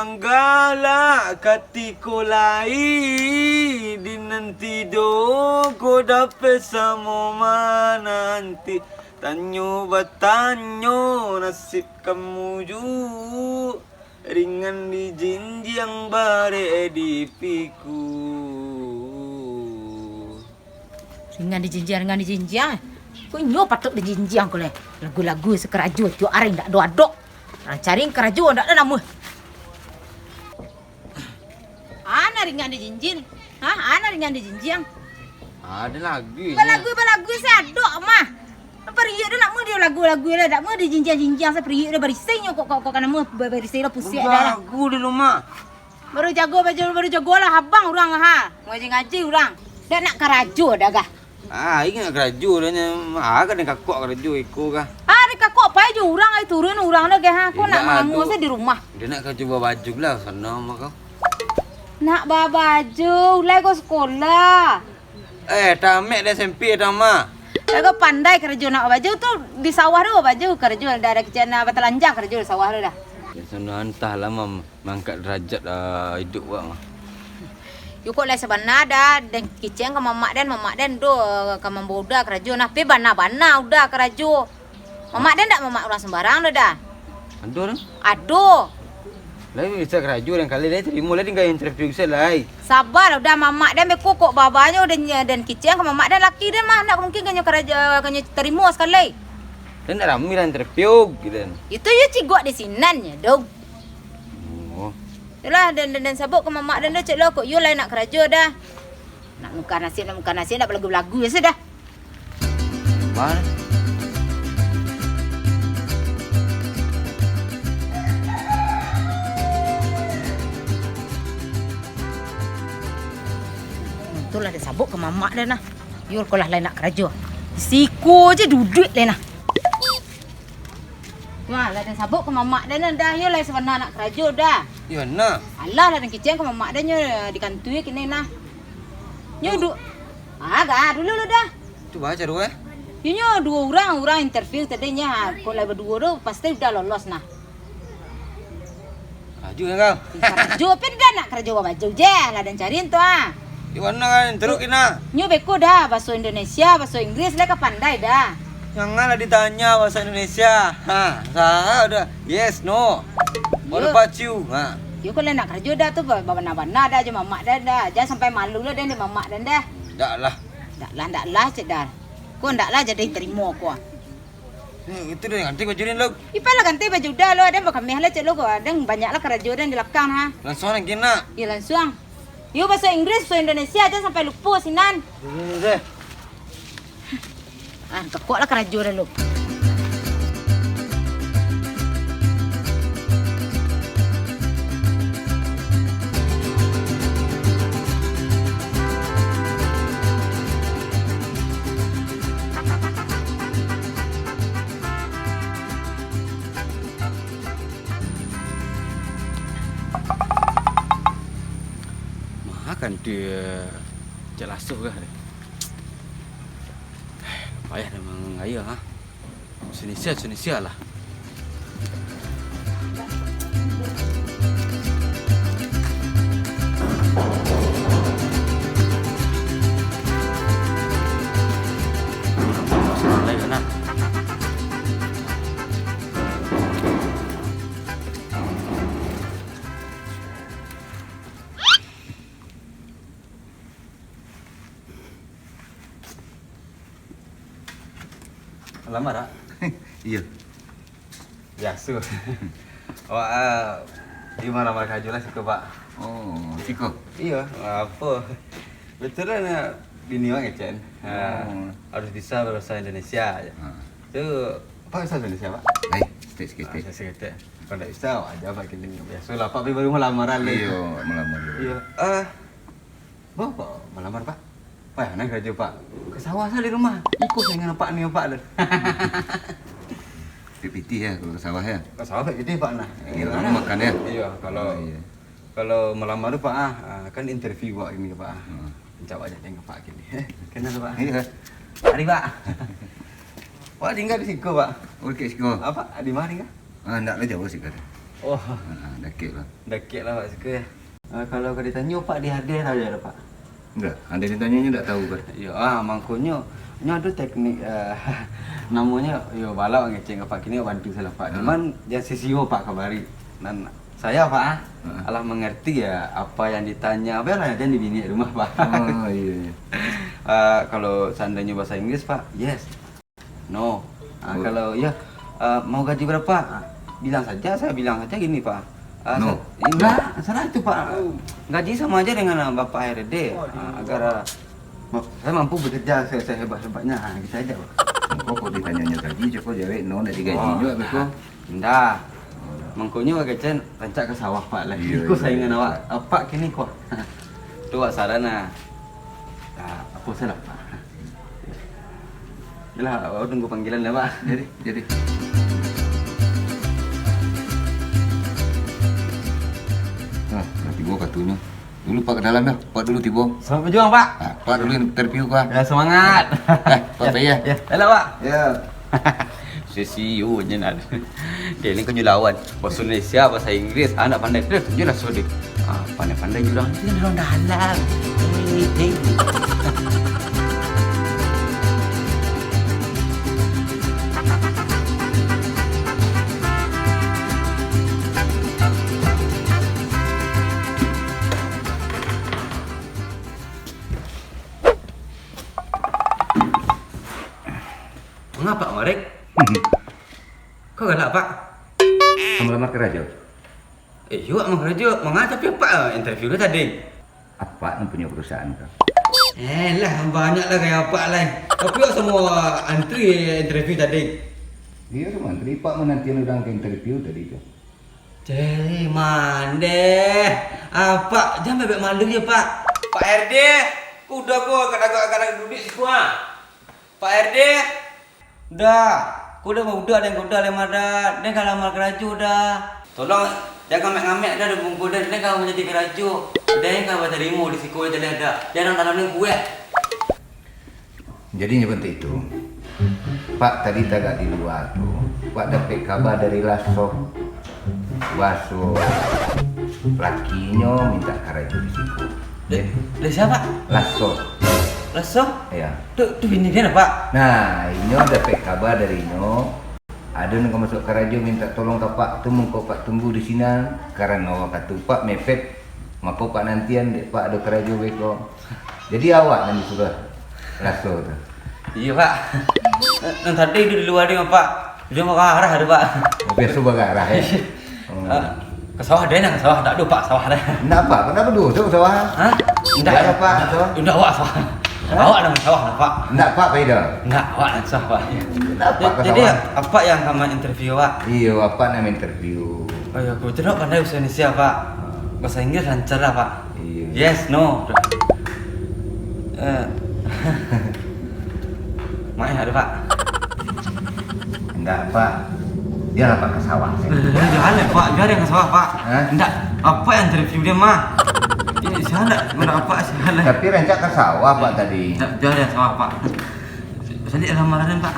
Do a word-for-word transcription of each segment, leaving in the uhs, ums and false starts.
Galak katiko lai dinanti do, ko dapek samo mananti. Tanyo batanyo nasib kamu ju, ringan dijinjiang barek di piku. Ringan dijinjiang, ringan dijinjiang. Ko inyo patuik dijinjiang ko lai. Lagu-lagu sakarajo tiok ari ndak ado adok. Urang cari karajo ndak ado namuah. Ana ringan dijinjiang. Ha, ana ringan dijinjiang. Ado lagu. Balagu, balagu sadok mah. Pariak tu nak mau dia lagu-lagu lah, nak mau dijinjiang-jinjiang sa pariak tu, barisai nyo kok, kok, kok kana mau barisai lah, pusing dah lah. Lagu dulu mah. Baru jago, baru, baru jago lah abang urang ha. Ngaji-ngaji urang. Dak nak karajo dah gah. Ah, ingat karajo dah nyo. Ah, kan kakok karajo iko gah. Ah, di kakok pai jo urang ai turun urang dah gah ha. Kok nak mangangu sa di rumah. Dia nak karajo babaju lah sana mah kau. Nak babaju, ulai ko sekolah. Eh, tamek di S M P dah mah. Lagu pandai karajo nak babaju tu di sawah tu babaju karajo dah ada kecek nak batalanjang karajo di sawah tu dah. Ya sana antahlah mam. Mangkak darajat, ah, iduik wak mah. Yo kok lai sabana dah, den kiceng ka mamak den, mamak den do ka mambawa uda karajo nah, pi bana-bana uda karajo. Mamak den dak mamak urang sambarang doh dah. Ado dah? Ado. Lai bisa karajo dan kali lai tarimo lai tinggal interview bisa lai. Sabar uda mamak den beko kok babanyo den, den kiceng ka mamak den laki den mah, ndak mungkin kanyo karajo, kanyo tarimo sakali. Den ndak rami lah interview gitu. Itu yo cigok di sinan nyo dong. Oh. Itulah, dan, dan, dan sabuk ka mamak dan dah, cek lo, kok yo lai nak karajo dah. Nak muka nasi, nak muka nasi, nak belagu-belagu ya sudah. Mana? Itulah dia sabuk ka mamak dah nah. Yo, kok lah lai nak karajo. Siko je duduik lai nah. Wah, lah den sabuk ka mamak den dah, yo lai sabana nak karajo dah. Yo, nah. Alah, lah den kiceng ka mamak den nyo di kantua kini nah. Nyo du-, ah, ga dulu lu dah. Tu baca dulu, eh. Yo, nyo duo urang, urang interview tadi nyo, ha, kok lai baduo tu pasti udah lolos nah. Karajo kan kau? Karajo, pen dah nak karajo babaju je, lah den cari tu ah. Di mana kan, teruk kina. Nyo beko dah, baso Indonesia, baso Inggris, lah ka pandai dah. Janganlah ditanya bahasa Indonesia. Ha, salah dah. Yes, no. What about you? Ha. Yo, kok lah nak karajo dah tu, ba-, babana-bana dah jo mamak dah, dah. Jangan sampai malu lah dah di mamak dah, dah. Ndak lah. Ndak lah, ndak lah, cek dah. Kok ndak lah jadi tarimo ko. Ni, itu dah ganti baju ni, Lok. Ipai lah ganti baju dah lo, ado bakameh lah, cek lo ko. Ado banyak lah karajo dah di lakang, ha. Langsung lah kina. Yo, langsung. Yo, baso Inggris, baso Indonesia, jan sampai lupo sinan. Deh. Ah, kekuak lah karajo dah lo. Maha kan tu, eh, cak lasuh kah dia? Payah dia mangayuh, ha? Sunisia, Sunisia lah. Baik, nah. Lamar, Kak? Iyo. Biaso. Awak, ah, di ma lamar karajo lah siko, Pak. Oh, siko? Iyo, apo? Kebetulan, ah, bini awak ngecek, ah, harus bisa bahasa Indonesia. Ah. Tu, Pak bisa Indonesia, Pak? Baik, sikit-sikit. Ah, sikit-sikit. Kalau ndak bisa, awak aja, Pak, kini. Biaso lah, Pak, pi baru malamaran lai. Iyo, malamar dulu. Iyo. Ah, Bapak malamar, Pak? Payah nan karajo, Pak. Ka sawah sa di rumah. Iko saingan apak ni, apak tu. Pitih-pitih ya kalau ka sawah ya. Ka sawah pitih, Pak, nah. Iyo, makan ya? Iyo, kalau, oh, iyo, kalau malamar tu, Pak, ah, ah, kan interview awak kini, Pak, ah. Hmm. Rancak awak janjian ka Pak kini. Kenal, Pak? Iyo. Mari, Pak. Awak tingga di siko, Pak. Oh, di siko. Apak di ma tingga? Ah, ndak lah jauah sih, Kak. Oh. Ha, dakek lah. Dakek lah, Pak, suko, yo. Ah, kalau ka ditanyo, Pak, di hadiah sajo lah, Pak. Indak, andai ditanyo nyo indak tahu, Pak. Iyo, ah, mangkonyo, nyo ado teknik, eh, namonyo, yo, bala ngecek ka Pak, kini bantu salah, Pak. Ha. Cuman, jan sisio, Pak, kabari. Nan sayo, Pak, ah, ha, alah mangarti, yo, apo nan ditanya, bialah, jan dibiniak di rumah, Pak. Oh, iyo, iyo. Ah, kalau saandainyo bahaso Inggris, Pak, yes. No. Ah, oh. Kalau, yo, ah, mau gaji barapo? Ah, bilang sajo, sayo bilang sajo kini, Pak. Ah, no. Sa-, indak, salah tu, Pak. Oh. Gaji samo ajo dengan, ah, Bapak H R D. Oh, ah, agar, ah, ma-, sayo mampu bakarjo se-, sehebat-hebatnyo. Ah, gitu ajo, Pak. Kok, kok ditanyonyo gaji, cubo jawek, no, ndak digaji juo, ah, beko. Indak. Mangkonyo, Pak Kecen, rancak ka sawah, Pak, lah. Iyo, iyo, saingan iyo, awak. Pak. Apak kini ko. Tu awak saran, nah. Nah, apo salah, Pak? Yalah, awak tunggu panggilan lah, Pak. Jadi, jadi. Nah, lah tibo kartunyo. Dulu Pak ka dalam dah, Pak dulu tibo. Selamat berjuang, Pak. Nah, Pak dulu interview, Pak. Ya, semangat. Eh, Pak, ya, Pak, ya. Ya, elok, Pak. Ya. Sesio je nak. Dia ni kan lawan. Bahasa Indonesia, bahasa Inggris, anak pandai. Eh, je lah sudah. Ah, pandai-pandai je urang. Dia urang dalam. Hei, hei. Manga Apak marek? Kok galak, Pak? Ka malamar karajo? Eh, iyo, Apak mangarajo. Manga tapi Apak, eh, interview ko tadi? Apak nan punyo perusahaan ko? Eh, lah, banyak lah gaya Apak lai. Tapi awak samo antri interview tadi? Iyo, samo antri. Apak manantian urang ka interview tadi tu. Ceh, mandeh. Apak, jan bebek malu je, Pak. Pak R D, kudo ko kadang-kadang duduak siko, ah. Pak R D, dah. Ko dah babudak den, ko dah lai madak. Den ka lamar karajo dah. Tolong, jan ngamek-ngamek dah di muko den. Den ka manjadi karajo. Den ka batarimo di siko jaleh dah. Jan nan tanam den kuek. Jadinyo bantuak itu, Pak tadi tagak di lua tu, Pak dapek kaba dari Laso. Baso lakinyo mintak karajo di siko. Dari, dari sia, Pak? Laso. Laso? Iyo. Tu, tu bini den, Pak? Nah, inyo dapek kaba dari inyo, ado nan ka masuak karajo mintak tolong ka Pak tu, mangko Pak tunggu di sinan, karano wakatu Pak mepet, mako Pak nantian, dek Pak ado karajo beko. Jadi awak nan disuruah Laso tu? Iyo, Pak. Nan tadi tu di lua tu, Pak. Dio bagarah tu, Pak. Oh, biaso bagarah, yo? Oh. Ah, ka sawah den, ka sawah. Ndak ado, Pak, sawah den. Ndak, Pak. Kenapa duo tu ka sawah? Hah? Ndak, Pak, sawah. Ndak, awak sawah. Hah? Awak nan ka sawah, Pak. Ndak, Pak, pai dah. Ndak, awak nan ka sawah, Pak. Ndak, Pak, ka sawah. Jadi, Apak nan ka ma-interview, Pak? Iyo, Apak nan ma-interview. Oh, iyo, kebetulan pandai bahasa Indonesia, Pak. Ah. Bahasa Inggris lancar lah, Pak. Iyo. Yes, no. Eh. Main ada, Pak. Ndak, Pak. Bialah Pak ka sawah, sajo. Eh, jangan lah, Pak. Biar den ka sawah, Pak. Hah? Ndak, Apak nan interview den mah. Ini saya ndak, ndak Apak, saya lah. Tapi rancak ka sawah, Pak, tadi. Ndak, biar den ka sawah, Pak. Baliak lamaran, Pak.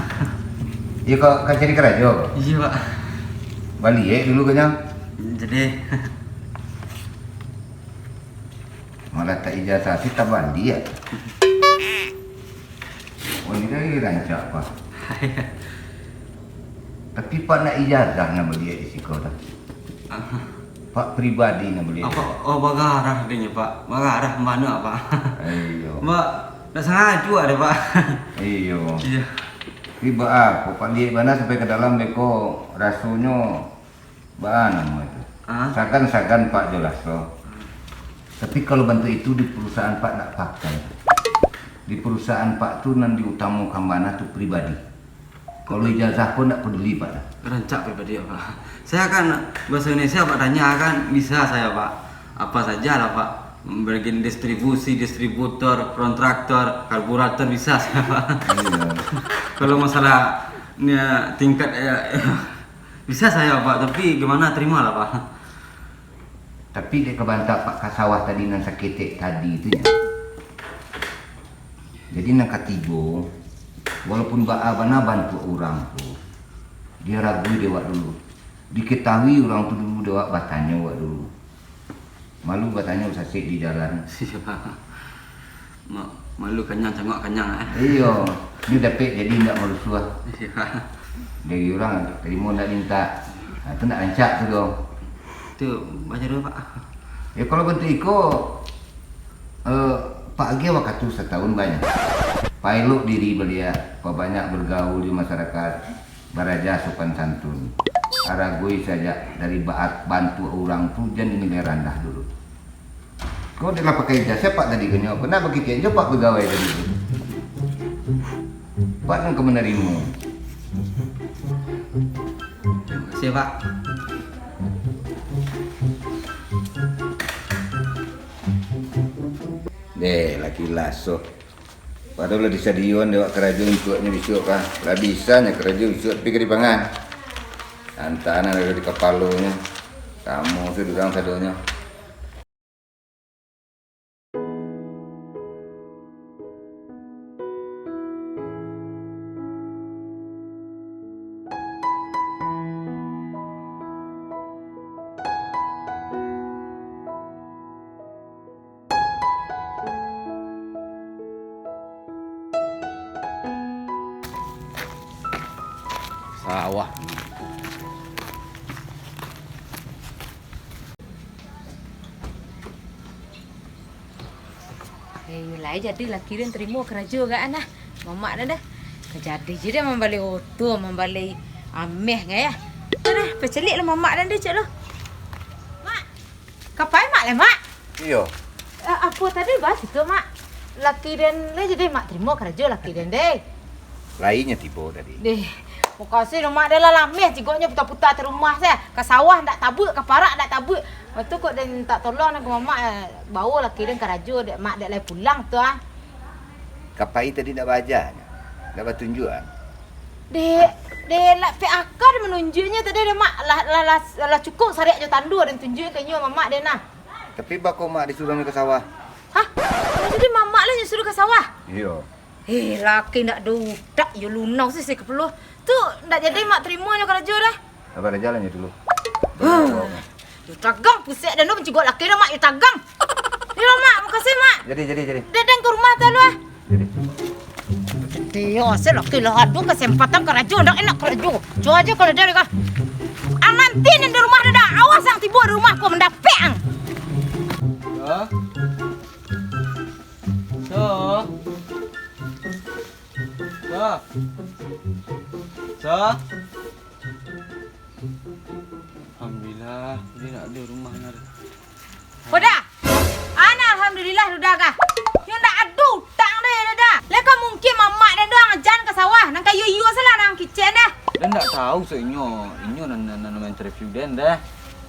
Iyo, ka, ka cari karajo? Iyo, Pak. Baliak dulu ka nyo. Jadi. Malah tak ijazah, tapi tabaliak. Oh, ini kan rancak, Pak. Tapi Pak ndak ijazah nan baliak di siko tu. Aha. Pak pribadi nan baliak. Apo, oh, bagarah dinyo, Pak. Bagarah mano, Pak? Iyo. Ba, ndak sangajo ado, Pak. Iyo. Iyo. Tapi baa, kok Pak liek bana sampai ka dalam beko rasonyo. Baa namo itu? Ah? Sagan-sagan Pak jo Laso. Tapi kalau bantuak itu di perusahaan Pak ndak pakai. Di perusahaan Pak tu nan diutamokan bana tu pribadi. Kalau ijazah pun ndak peduli Pak dah. Rancak pribadi, Pak. Saya kan bahasa Indonesia Pak tanya kan bisa saya, Pak. Apa saja lah, Pak. Bagian distribusi, distributor, kontraktor, karburator bisa saya, Pak. Iya. Kalau masalah, ya, tingkat, ya, bisa saya, Pak, tapi gimana, terimalah, Pak. Tapi dek ka bantuak Pak ka sawah tadi nan saketek tadi tu, nya. Jadi nan katigo, walaupun baa bana bantuak urang tu, dia ragu dek awak dulu. Diketahui urang tu dulu Awak batanyo awak dulu. Malu batanyo sasek di jalan. Iyo, Pak. Ma-, malu kanyang, cangok kanyang, eh. Iyo, ni dapek jadi indak marusuah. Iyo, Pak. Dari urang tarimo indak mintak. Nah, tu nak rancak tu doh. Tu, baca dulu, Pak. Yo, kalau bantuak iko, eh, Pak agiah wakatu satahun banyak. Paelok diri baliak, pabanyak bagaul di masyarakat. Baraja sopan santun. Aragoi sajak dari baat bantuak urang tu jan dinilai randah dulu. Kau dah lah pakai ijazah Pak tadi kanyo, kau nak bakecek jo Pak pegawai tadi tu. Pak nan ka manarimo. Terima kasih, Pak. Deh, laki laso. Padahal lah disadiyoan dek awak karajo untuaknyo bisuak ka. Lah bisa nyo karajo bisuak tapi ka dipangan. Antah nan ado di kapalonyo. Samo se urang sadonyo. Sawah. Eh, lai jadi laki den tarimo karajo gak an ah. Mamak den dah. Ka jadi je den mambalai oto, mambalai ameh ngai ah. Dah, dah, pacaliak lah mamak den deh, cek lo. Mak. Ka pai mak lai, Mak? Iyo. Eh, apo tadi bahas itu, Mak? Laki den lai jadi Mak tarimo karajo laki den deh. Lai nyo tibo tadi. Deh, makasih lo, Mak, dah lah lameh jigoknyo puta-puta di rumah se. Ka sawah ndak tabuik, ka parak ndak tabuik. Lepas tu kok den mintak tolong nan ka mamak, eh, bawo laki den karajo, dek Mak dek lai pulang tu ah. Ka pai tadi ndak baaja, ndak batunjuak ah. Dek, dek lah P A K den manunjuaknyo tadi dek Mak, lah, lah, lah, lah cukup sariak jo tando den tunjuak ka inyo mamak den nah. Tapi bako mak disuruahnyo ka sawah? Hah? Jadi mamak lah nyo suruah ka sawah? Iyo. Eh, laki ndak ado utak, yo lunau se, se kapalo. Tu ndak jadi mak tarimonyo karajo dah. Sabar, jalan nyo dulu. Huh. Yo tagang pusek den tu mancigok laki dah, Mak, yo tagang. Yo lah, Mak, makasih, Mak. Jadi, jadi, jadi. Den, den ka rumah tu lu ah. Jadi. Iyo, se laki lah ado kasempatan karajo, ndak enak karajo. Cubo ajo kalau den ka. Ang nanti nan di rumah dah, dah. Awas ang tibo di rumah ko mandapek ang. Hah? Sa. Sa. Sa. Alhamdulillah, den ndak ado rumah nyo. Udah. Ana alhamdulillah, udah kah? Nyo ndak ado utang deh, udah. Lah ka mungkin mamak den tu ang jan ka sawah, nan kayo iyo salah nan kicen deh. Den ndak tahu so inyo, inyo nan, nan, nan, nan interview den deh.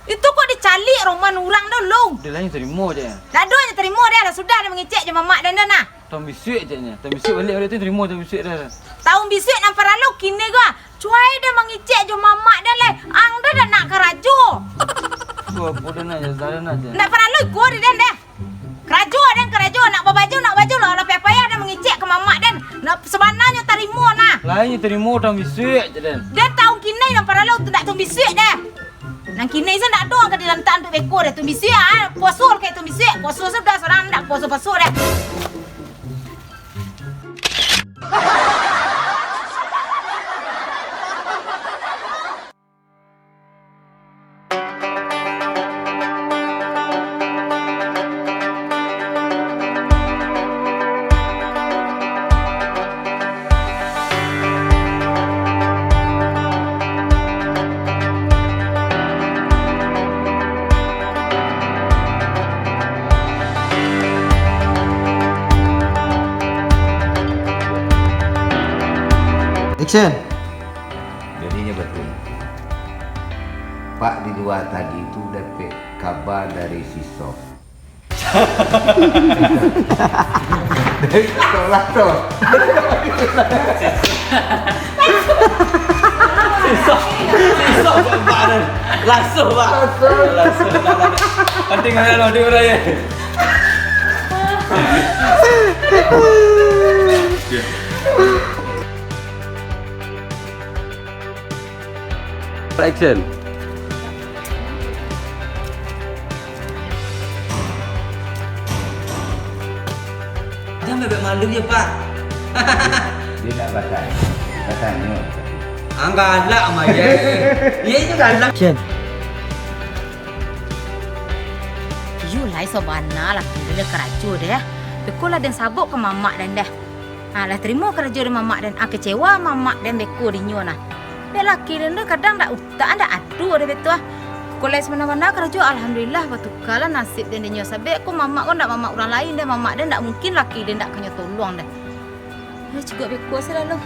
Itu kok dicaliak roman urang dulu. Deh lah, nyo tarimo je. Ndak ado nyo tarimo deh, lah sudah den mangecek jo mamak den dah nah. Taun bisuak ceknyo. Taun bisuak baliak baliak tu tarimo taun bisuak dah. Taun bisuak nan paralu kini ko. Cuai dah mangecek jo mamak den lai. Ang dah dak nak karajo. Tu apo den nak, dah nak je. Ndak paralu iko di den deh. Karajo den karajo, nak babaju nak baju lah, lah payah-payah den mangecek ka mamak den. Nak sabananyo tarimo nah. Lai nyo tarimo taun bisuak je den. Den taun kini nan paralu tu ndak taun bisuak deh. Nan kini se ndak ado ang ka dilantak untuak beko deh, taun bisuak ah. Puaso lah kek taun bisuak, puaso sudah surang ndak puaso-puaso deh. Action. Jadinyo batua. Pak di lua tadi tu dapek kaba dari si Sof. Dari Sof lah tu. Si Sof, si Sof, Pak, Pak, Pak. Langsung, Pak. Langsung. Langsung, Pak. Nanti ngana lo, dia orang ya. Action. Bebek malu je, Pak. Dia tak batal. Batal ni. Ah, galak mah, ye. Ye, itu galak. Cen. Iyo lai, sabana lah, den karajo deh. Beko lah den sabok ka mamak den deh. Ha, lah tarimo karajo dek mamak den. Ah, kecewa mamak den beko dinyo nah. Dek laki den tu kadang dak utak, dak ado dek betu ah. Kok lai sabana-bana karajo, alhamdulillah, batukalah nasib den dinyo. Sabab ko mamak ko ndak mamak urang lain deh, mamak den ndak mungkin laki den ndak kanyo tolong deh. Eh, cigok beko se lah lo.